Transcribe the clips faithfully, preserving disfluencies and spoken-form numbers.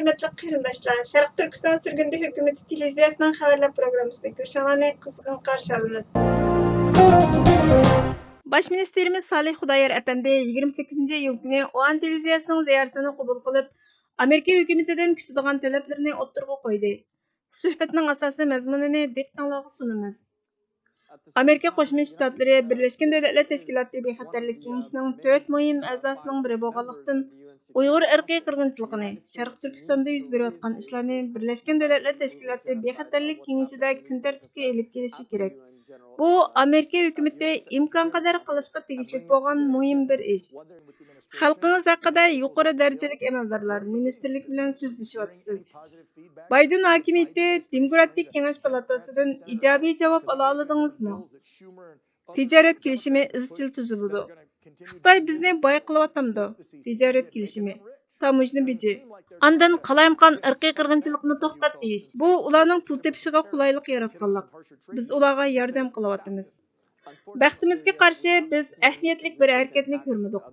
ھۆرمەتلىك قېرىنداشلار، شەرقىي تۈركىستان سۈرگۈندە ھۆكۈمىتى تېلېۋىزىيەسىنىڭ خەۋەرلەر پروگراممىسىغا كۆرۈشۈڭلارنى قىزغىن قارشى ئالىمىز. باش مىنىستىرىمىز سالىھ خۇدايار ئەپەندى يىگىرمە سەككىزىنچى ئىيۇل كۈنى ئوئان تېلېۋىزىيەسىنىڭ زىيارىتىنى قوبۇل قىلىپ، ئامېرىكا ھۆكۈمىتىدىن كۈتىدىغان تەلەپلىرىنى ئوتتۇرىغا قويدى. سۆھبەتنىڭ ئاساسىي مەزمۇنىنى دىققىتىڭلارغا سۇنىمىز. ئامېرىكا قوشما شتاتلىرى بىرلەشكەن دۆلەتلەر تەشكىلاتى بىخەتەرلىك كېڭىشىنىڭ تۆت مۇھىم ئەزاسىنىڭ بىرى بولغانلىقتىن، ئۇيغۇر ئىرقىي قىرغىنچىلىقىنى، شەرقىي تۈركىستاندا يۈز بېرىۋاتقان ئىشلارنى بىرلەشكەن دۆلەتلەر تەشكىلاتى بىخەتەرلىك كېڭىشىدە كۈن تەرتىپكە ئېلىپ كېلىشى كېرەك. بۇ ئامېرىكا ھۆكۈمىتى ئىمكانقەدەر قىلىشقا تېگىشلىك بولغان مۇھىم بىر ئىش. خەلقىڭىز ھەققىدە يۇقىرى دەرىجىلىك ئەمەلدارلار، مىنىستىرلىك بىلەن سۆزلىشىۋاتىسىز. بايدېن ھاكىمىيىتى دېموكراتىك كېڭەش پالاتاسىدىن ئىجابىي جاۋاب ئالالىدىڭىزمۇ؟ تىجارەت كېلىشىمى ئىزچىل تۈزۈلىدۇ. خىتاي بىزنى باي قىلىۋاتامدۇ؟ تىجارەت كېلىشىمى، تاموژنا بېجى. ئاندىن قالايمىقان ئىرقىي قىرغىنچىلىقنى توختات دېيىش. بۇ ئۇلارنىڭ پۇل تېپىشىغا قولايلىق ياراتقانلىق. بىز ئۇلارغا ياردەم قىلىۋاتىمىز. بەختىمىزگە قارشى، بىز ئەھمىيەتلىك بىر ھەرىكەتنى كۆرمىدۇق.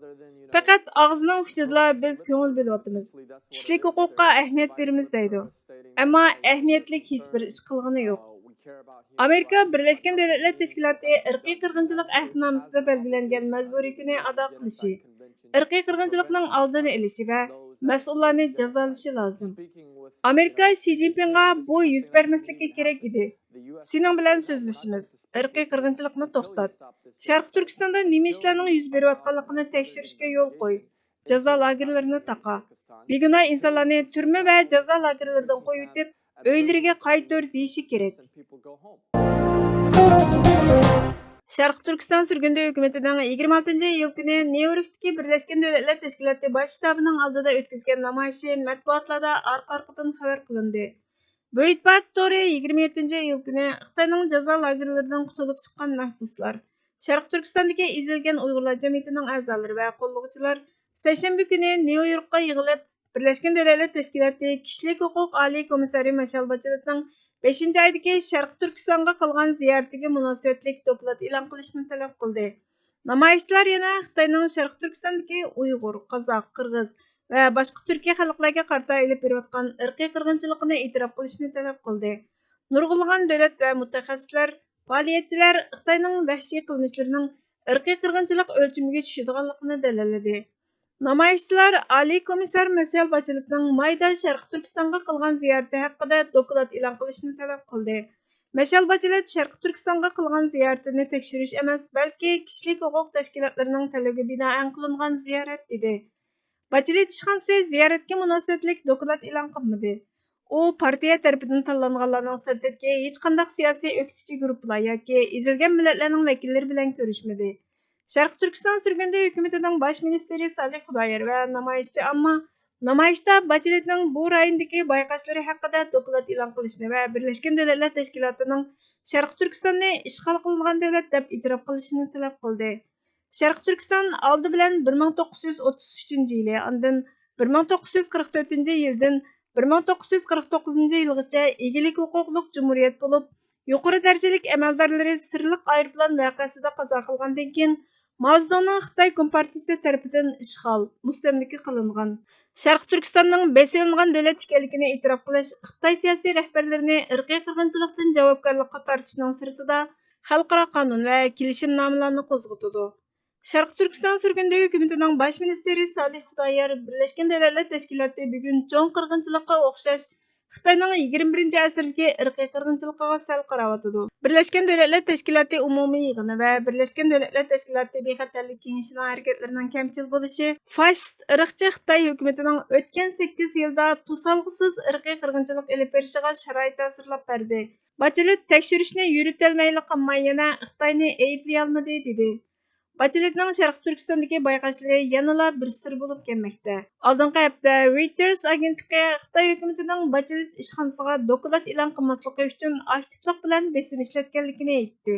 پەقەت ئاغزىنىڭ ئۇچىدىلا بىز كۆڭۈل بۆلۈۋاتىمىز، كىشىلىك ھوقۇققا ئەھمىيەت بېرىمىز دەيدۇ. ئەمما ئەھمىيەتلىك ھېچبىر ئىش قىلغىنى يوق. ئامېرىكا بىرلەشكەن دۆلەتلەر تەشكىلاتى ئىرقىي قىرغىنچىلىق ئەھدىنامىسىدە بەلگىلەنگەن مەجبۇرىيىتىنى ئادا قىلىشى، ئىرقىي قىرغىنچىلىقنىڭ ئالدىنى ئېلىشى ۋە مەسئۇللارنى جازالىشى لازىم. ئامېرىكا شى جىنپىڭغا بۇ يۈز بەرمەسلىكى كېرەك ئىدى. سېنىڭ بىلەن سۆزلىشىمىز، ئىرقىي قىرغىنچىلىقنى توختات. شەرقىي تۈركىستاندا نېمە ئىشلارنىڭ يۈز بېرىۋاتقانلىقىنى تەكشۈرۈشكە يول قوي. جازا لاگېرلىرىنى تاقا. بىگۇناھ ئىنسانلارنى تۈرمە ۋە جازا لاگېرلىرىدىن قويۇۋېتىپ، ئۆيلىرىگە قايتۇر دېيىشى كېرەك. شەرقىي تۈركىستان سۈرگۈندە ھۆكۈمىتىنىڭ يىگىرمە ئالتىنچى ئىيۇل كۈنى نيۇ يوركتىكى بىرلەشكەن دۆلەتلەر تەشكىلاتى باش شتابىنىڭ ئالدىدا ئۆتكۈزگەن نامايىشى مەتبۇئاتلاردا ئارقا-ئارقىدىن خەۋەر قىلىندى. بويتبارت تورى يىگىرمە يەتتىنچى ئىيۇل كۈنى خىتاينىڭ جازا لاگېرلىرىدىن قۇتۇلۇپ چىققان مەھبۇسلار، شەرقىي تۈركىستاندىكى ئېزىلگەن ئۇيغۇرلار جەمئىيىتىنىڭ ئەزالىرى ۋە قوللىغۇچىلار سەيشەنبە كۈنى نيۇ يوركقا يىغىلىپ، بىرلەشكەن دۆلەتلەر تەشكىلاتى كىشىلىك ھوقۇق ئالىي كومىسسارى مىشېل باچېلېتنىڭ بەشىنچى ئايدىكى شەرقىي تۈركىستانغا قىلغان زىيارىتىگە مۇناسىۋەتلىك دوكلات ئېلان قىلىشنى تەلەپ قىلدى. نامايىشچىلار يەنە خىتاينىڭ شەرقىي تۈركىستاندىكى ئۇيغۇر، قازاق، قىرغىز ۋە باشقا تۈركىي خەلقلەرگە قارىتا ئېلىپ بېرىۋاتقان ئىرقىي قىرغىنچىلىقىنى ئېتىراپ قىلىشنى تەلەپ قىلدى. نۇرغۇنلىغان دۆلەت ۋە مۇتەخەسسىسلەر، پائالىيەتچىلەر خىتاينىڭ ۋەھشىي قىلمىشلىرىنىڭ ئىرقىي قىرغىنچىلىق ئۆلچىمىگە چۈشىدىغانلىقىنى دەلىللىدى. نامايىشچىلار ئالىي كومىسسار مىشېل باچېلېتنىڭ مايدا شەرقىي تۈركىستانغا قىلغان زىيارىتى ھەققىدە دوكلات ئېلان قىلىشنى تەلەپ قىلدى. مىشېل باچېلېت شەرقىي تۈركىستانغا قىلغان زىيارىتىنى تەكشۈرۈش ئەمەس، بەلكى كىشىلىك ھوقۇق تەشكىلاتلىرىنىڭ تەلىپىگە بىنائەن قىلىنغان زىيارەت، دېدى. باچېلېت ئىشخانىسى زىيارەتكە مۇناسىۋەتلىك دوكلات ئېلان قىلمىدى. ئۇ پارتىيە تەرىپىدىن تاللانغانلارنىڭ سىرتىدىكى ھېچقانداق سىياسىي ئۆكتىچى گۇرۇپپىلار ياكى ئېزىلگەن مىللەتلەرنىڭ ۋەكىللىرى بىلەن كۆرۈشمىدى. شەرقىي تۈركىستان سۈرگۈندە ھۆكۈمىتىنىڭ باش مىنىستىرى سالىھ خۇدايار ۋە نامايىشچى ئامما نامايىشتا باچېلېتنىڭ بۇ رايوندىكى بايقاشلىرى ھەققىدە دوكلات ئېلان قىلىشنى ۋە بىرلەشكەن دۆلەتلەر تەشكىلاتىنىڭ شەرقىي تۈركىستاننى ئىشغال قىلىنغان دۆلەت دەپ ئېتىراپ قىلىشىنى تەلەپ قىلدى. شەرقىي تۈركىستان ئالدى بىلەن بىر مىڭ توققۇز يۈز ئوتتۇز ئۈچىنچى يىلى، ئاندىن بىر مىڭ توققۇز يۈز قىرىق تۆتىنچى يىلدىن بىر مىڭ توققۇز يۈز قىرىق توققۇزىنچى يىلغىچە ئىگىلىك ھوقۇقلۇق جۇمھۇرىيەت بولۇپ، يۇقىرى دەرىجىلىك ئەمەلدارلىرى سىرلىق ئايروپىلان ۋەقەسىدە قازا قىلغاندىن كېيىن، ماۋزېدۇڭنىڭ خىتاي كومپارتىيىسى تەرىپىدىن ئىشغال، مۇستەملىكە قىلىنغان، شەرقىي تۈركىستاننىڭ بېسىۋېلىنغان دۆلەت ئىكەنلىكىنى ئېتىراپ قىلىش خىتاي سىياسىي رەھبەرلىرىنى ئىرقىي قىرغىنچىلىقتىن جاۋابكارلىققا تارتىشنىڭ سىرتىدا، خەلقئارا قانۇن ۋە كېلىشىمنامىلارنى قوزغىتىدۇ. شەرقىي تۈركىستان سۈرگۈندە ھۆكۈمىتىنىڭ باش مىنىستىرى سالىھ خۇدايار بىرلەشكەن دۆلەتلەر تەشكىلاتى بۈگۈن چوڭ قىرغىنچىلىققا ئوخشاش خىتاينىڭ يىگىرمە بىرىنچى ئەسىردىكى ئىرقىي قىرغىنچىلىقىغا سەل قاراۋاتىدۇ. بىرلەشكەن دۆلەتلەر تەشكىلاتى ئومۇمىي يىغىنى ۋە بىرلەشكەن دۆلەتلەر تەشكىلاتى بىخەتەرلىك كېڭىشىنىڭ ھەرىكەتلىرىنىڭ كەمچىل بولۇشى فاشىست ئىرقچى خىتاي ھۆكۈمىتىنىڭ ئۆتكەن سەككىز يىلدا توسالغۇسىز ئىرقىي قىرغىنچىلىق ئېلىپ بېرىشىغا شارائىت ھازىرلاپ بەردى. باچېلېت تەكشۈرۈشنى يۈرۈتەلمەيلا قالماي، يەنە خىتاينى ئەيىبلىيەلمىدى، دېدى. باچېلېتنىڭ شەرقىي تۈركىستاندىكى بايقاشلىرى يەنىلا بىر سىر بولۇپ كەلمەكتە. ئالدىنقى ھەپتە رويتېرس ئاگېنتلىقى خىتاي ھۆكۈمىتىنىڭ باچېلېت ئىشخانىسىغا دوكلات ئېلان قىلماسلىقى ئۈچۈن ئاكتىپلىق بىلەن بېسىم ئىشلەتكەنلىكىنى ئېيتتى.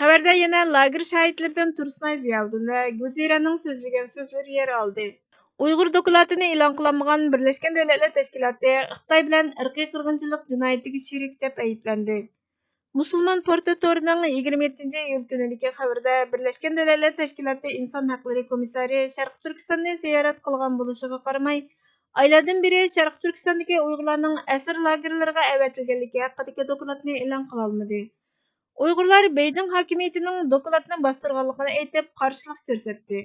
خەۋەردە يەنە لاگېر شاھىتلىرىدىن تۇرسۇنئاي زىياۋۇدۇن ۋە گۈلزىرەنىڭ سۆزلىگەن سۆزلىرى يەر ئالدى. ئۇيغۇر دوكلاتىنى ئېلان قىلالمىغان بىرلەشكەن دۆلەتلەر تەشكىلاتى خىتاي بىلەن ئىرقىي قىرغىنچىلىق جىنايىتىگە شېرىك دەپ ئەيىبلەندى. مۇسۇلمان پورتى تورىنىڭ يىگىرمە يەتتىنچى ئىيۇل كۈنىدىكى خەۋىرىدە، بىرلەشكەن دۆلەتلەر تەشكىلاتى ئىنسان ھەقلىرى كومىسسارى شەرقىي تۈركىستاننى زىيارەت قىلغان بولۇشىغا قارىماي، ئايلاردىن بېرى شەرقىي تۈركىستاندىكى ئۇيغۇرلارنىڭ ئەسىر لاگېرلىرىغا ئەۋەتىلگەنلىكى ھەققىدىكى دوكلاتنى ئېلان قىلالمىدى. ئۇيغۇرلار بېيجىڭ ھاكىمىيىتىنىڭ دوكلاتنى باستۇرغانلىقىنى ئېيتىپ، قارشىلىق كۆرسەتتى.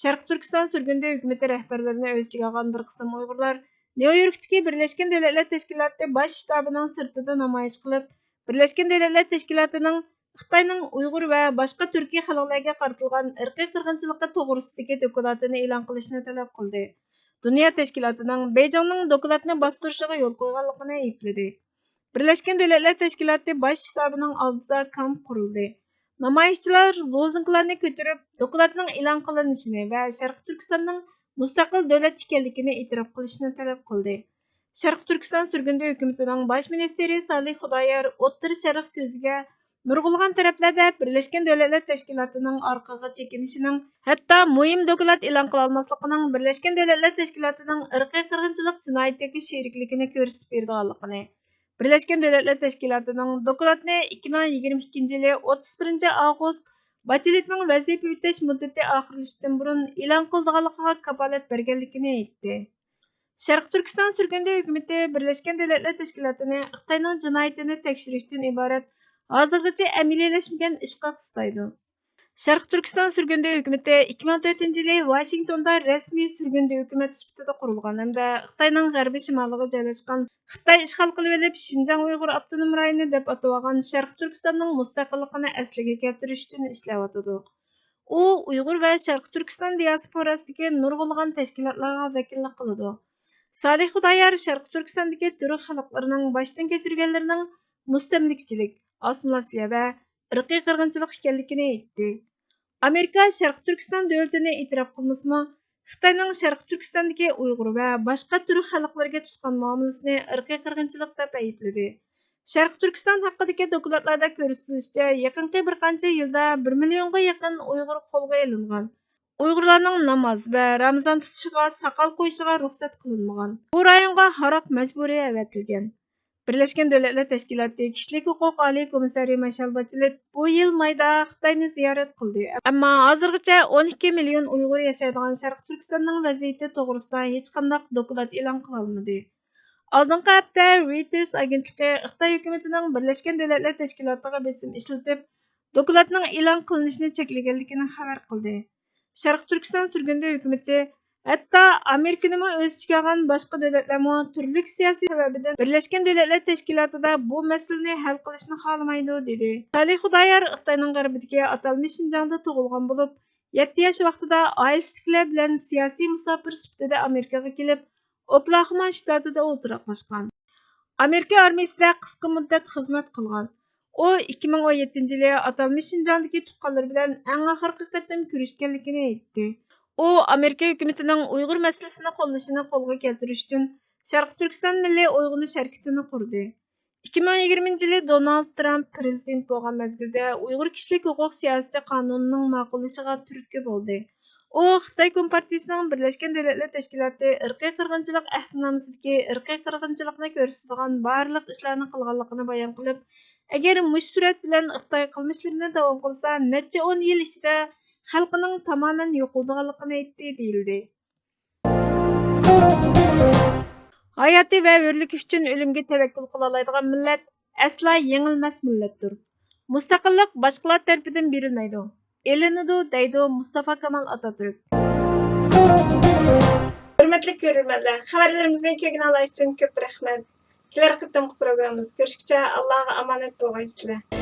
شەرقىي تۈركىستان سۈرگۈندە ھۆكۈمىتى رەھبەرلىرىنى ئۆز ئىچىگە ئالغان بىر قىسىم ئۇيغۇرلار نيۇ يوركتىكى بىرلەشكەن دۆلەتلەر تەشكىلاتى باش شتابىنىڭ سىرتىدا نامايىش قىلىپ، بىرلەشكەن دۆلەتلەر تەشكىلاتىنىڭ خىتاينىڭ ئۇيغۇر ۋە باشقا تۈركىي خەلقلەرگە قارىتىلغان ئىرقىي قىرغىنچىلىقى توغرىسىدىكى دوكلاتىنى ئېلان قىلىشنى تەلەپ قىلدى. دۇنيا تەشكىلاتىنىڭ بېيجىڭنىڭ دوكلاتنى باستۇرۇشىغا يول قويغانلىقىنى ئەيىبلىدى. بىرلەشكەن دۆلەتلەر تەشكىلاتى باش شتابىنىڭ ئالدىدا كامپ قۇرۇلدى. نامايىشچىلار لوزۇنكىلارنى كۆتۈرۈپ، دوكلاتنىڭ ئېلان قىلىنىشىنى ۋە شەرقىي تۈركىستاننىڭ مۇستەقىل دۆلەت ئىكەنلىكىنى ئېتىراپ قىلىشنى تەلەپ قىلدى. شەرقىي تۈركىستان سۈرگۈندە ھۆكۈمىتىنىڭ باش مىنىستىرى سالىھ خۇدايار ئوتتۇرا شەرق كۆزىگە نۇرغۇنلىغان تەرەپلەردە بىرلەشكەن دۆلەتلەر تەشكىلاتىنىڭ ئارقىغا چېكىنىشىنىڭ، ھەتتا مۇھىم دوكلات ئېلان قىلالماسلىقىنىڭ بىرلەشكەن دۆلەتلەر تەشكىلاتىنىڭ ئىرقىي قىرغىنچىلىق جىنايىتىگە شېرىكلىكىنى كۆرسىتىپ بېرىدىغانلىقىنى، بىرلەشكەن دۆلەتلەر تەشكىلاتىنىڭ دوكلاتنى ئىككى مىڭ يىگىرمە ئىككىنچى يىلى ئوتتۇز بىرىنچى ئاۋغۇست باچېلېتنىڭ ۋەزىپە ئۆتەش مۇددىتى ئاخىرلىشىشتىن بۇرۇن ئېلان قىلىدىغانلىقىغا كاپالەت بەرگەنلىكىنى ئېيتتى. شەرقىي تۈركىستان سۈرگۈندە ھۆكۈمىتى بىرلەشكەن دۆلەتلەر تەشكىلاتىنى خىتاينىڭ جىنايىتىنى تەكشۈرۈشتىن ئىبارەت ھازىرغىچە ئەمەلىيلەشمىگەن ئىشقا قىستايدۇ. شەرقىي تۈركىستان سۈرگۈندە ھۆكۈمىتى ئىككى مىڭ تۆتىنچى يىلى ۋاشىنگتوندا رەسمىي سۈرگۈندە ھۆكۈمەت سۈپىتىدە قۇرۇلغان ھەمدە خىتاينىڭ غەربىي شىمالىغا جايلاشقان، خىتاي ئىشغال قىلىۋېلىپ شىنجاڭ ئۇيغۇر ئاپتونوم رايونى دەپ ئاتىۋالغان شەرقىي تۈركىستاننىڭ مۇستەقىللىقىنى ئەسلىگە كەلتۈرۈش ئۈچۈن ئىشلەۋاتىدۇ. ئۇ ئۇيغۇر ۋە شەرقىي تۈركىستان دىياسپوراسىدىكى نۇرغۇنلىغان تەشكىلاتلارغا ۋەكىللىك قىلىدۇ. سالىھ خۇدايار شەرقىي تۈركىستاندىكى تۈرك خەلقلىرىنىڭ باشتىن كەچۈرگەنلىرىنىڭ مۇستەملىكىچىلىك، ئاسسىمىلياتسىيە ۋە ئىرقىي قىرغىنچىلىق ئىكەنلىكىنى ئېيتتى. ئامېرىكا شەرقىي تۈركىستان دۆلىتىنى ئېتىراپ قىلمىسىمۇ، خىتاينىڭ شەرقىي تۈركىستاندىكى ئۇيغۇر ۋە باشقا تۈرك خەلقلىرىگە تۇتقان مۇئامىلىسىنى ئىرقىي قىرغىنچىلىق دەپ ئەيىبلىدى. شەرقىي تۈركىستان ھەققىدىكى دوكلاتلاردا كۆرسىتىلىشىچە، يېقىنقى بىر قانچە يىلدا بىر مىليونغا يېقىن ئۇيغۇر قولغا ئېلىنغان. ئۇيغۇرلارنىڭ ناماز ۋە رامىزان تۇتۇشىغا، ساقال قويۇشىغا رۇخسەت قىلىنمىغان. بۇ رايونغا ھاراق مەجبۇرىي ئەۋەتىلگەن. بىرلەشكەن دۆلەتلەر تەشكىلاتى كىشىلىك ھوقۇق ئالىي كومىسسارى مىشېل باچېلېت بۇ يىل مايدا خىتاينى زىيارەت قىلدى. ئەمما ھازىرغىچە ئون ئىككى مىليون ئۇيغۇر ياشايدىغان شەرقىي تۈركىستاننىڭ ۋەزىيىتى توغرىسىدا ھېچقانداق دوكلات ئېلان قىلالمىدى. ئالدىنقى ھەپتە رويتېرس ئاگېنتلىقى خىتاي ھۆكۈمىتىنىڭ بىرلەشكەن دۆلەتلەر تەشكىلاتىغا بېسىم ئىشلىتىپ، دوكلاتنىڭ ئېلان قىلىنىشىنى چەكلىگەنلىكىنى خەۋەر قىلدى. شەرقىي تۈركىستان سۈرگۈندە ھۆكۈمىتى، ھەتتا ئامېرىكىنىمۇ ئۆز ئىچىگە ئالغان باشقا دۆلەتلەرمۇ تۈرلۈك سىياسىي سەۋەبىدىن بىرلەشكەن دۆلەتلەر تەشكىلاتىدا بۇ مەسىلىنى ھەل قىلىشنى خالىمايدۇ، دېدى. سالىھ خۇدايار خىتاينىڭ غەربىدىكى ئاتالمىش شىنجاڭدا تۇغۇلغان بولۇپ، يەتتە ياش ۋاقتىدا ئائىلىسىدىكىلەر بىلەن سىياسىي مۇساپىر سۈپىتىدە ئامېرىكىغا كېلىپ، ئوكلاھوما شتاتىدا ئولتۇراقلاشقان. ئامېرىكا ئارمىيىسىدە قىسقا مۇددەت خىزمەت قىلغان. ئۇ ئىككى مىڭ ئون يەتتىنچى يىلى ئاتالمىش شىنجاڭدىكى تۇغقانلىرى بىلەن ئەڭ ئاخىرقى قېتىم كۆرۈشكەنلىكىنى ئېيتتى. ئۇ ئامېرىكا ھۆكۈمىتىنىڭ ئۇيغۇر مەسىلىسىنى قوللىشىنى قولغا كەلتۈرۈش ئۈچۈن شەرقىي تۈركىستان مىللىي ئويغىنىش ھەرىكىتىنى قۇردى. ئىككى مىڭ يىگىرمىنچى يىلى دونالد ترامپ پىرېزىدېنت بولغان مەزگىلدە ئۇيغۇر كىشىلىك ھوقۇق سىياسىتى قانۇنىنىڭ ماقۇللىشىغا تۈرتكە بولدى. ئۇ خىتاي كومپارتىيىسىنىڭ بىرلەشكەن دۆلەتلەر تەشكىلاتى ئىرقىي قىرغىنچىلىق ئەھدىنامىسىدىكى ئىرقىي قىرغىنچىلىقنى كۆرسىتىدىغان بارلىق ئىشلارنى قىلغانلىقىنى بايان قىلىپ، ئەگەر مۇشۇ سۈرئەت بىلەن خىتاي قىلمىشلىرىنى داۋام قىلسا، نەچچە ئون يىل ئىچىدە خەلقىنىڭ تامامەن يوقىلىدىغانلىقىنى ئېيتتى، دېيىلدى. ھاياتى ۋە ھۆرلۈكى ئۈچۈن ئۆلۈمگە تەۋەككۈل قىلالايدىغان مىللەت ئەسلا يېڭىلمەس مىللەتتۇر. مۇستەقىللىق باشقىلار تەرىپىدىن بېرىلمەيدۇ، ئېلىنىدۇ، دەيدۇ مۇستافا كامال ئاتاتۈرك. ھۆرمەتلىك كۆرۈرمەنلەر، خەۋەرلىرىمىزنى كۆرگىنىڭلار ئۈچۈن كۆپ رەھمەت. كېلەر قېتىمقى پروگراممىمىزدا كۆرۈشكىچە ئاللاغا ئامانەت بولغايسىلەر.